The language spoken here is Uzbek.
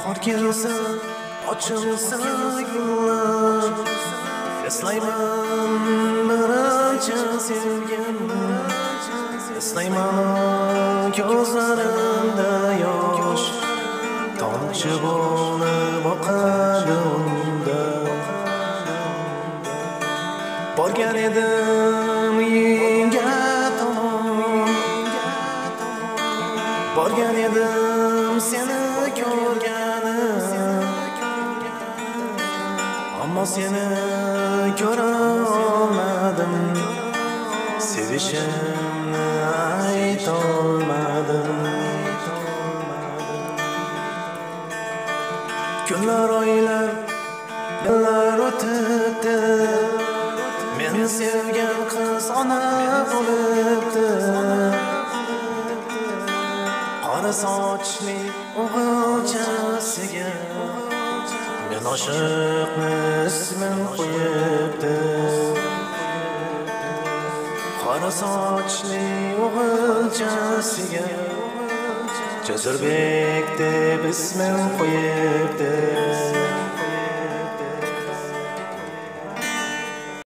Bahor kelsa ochilsa gullar, eslayman birinchi sevgim, eslayman ko'zlarimda yosh tomchi bo'lib oqadi unda. Borgan edim uyingga tomon, borgan edim seni ko'rganim, ammo seni ko'ra olmadim, sevishimni aytolmadim. Kunlar, oylar, yillar o'tibdi, meni sevgan qiz ona bo'libdi. Qora sochli o'g'ilchasiga men oshiqni ismin qo'yibdi. Qora sochli o'g'ilchasiga Jasurbek deb ismin qo'yibdi.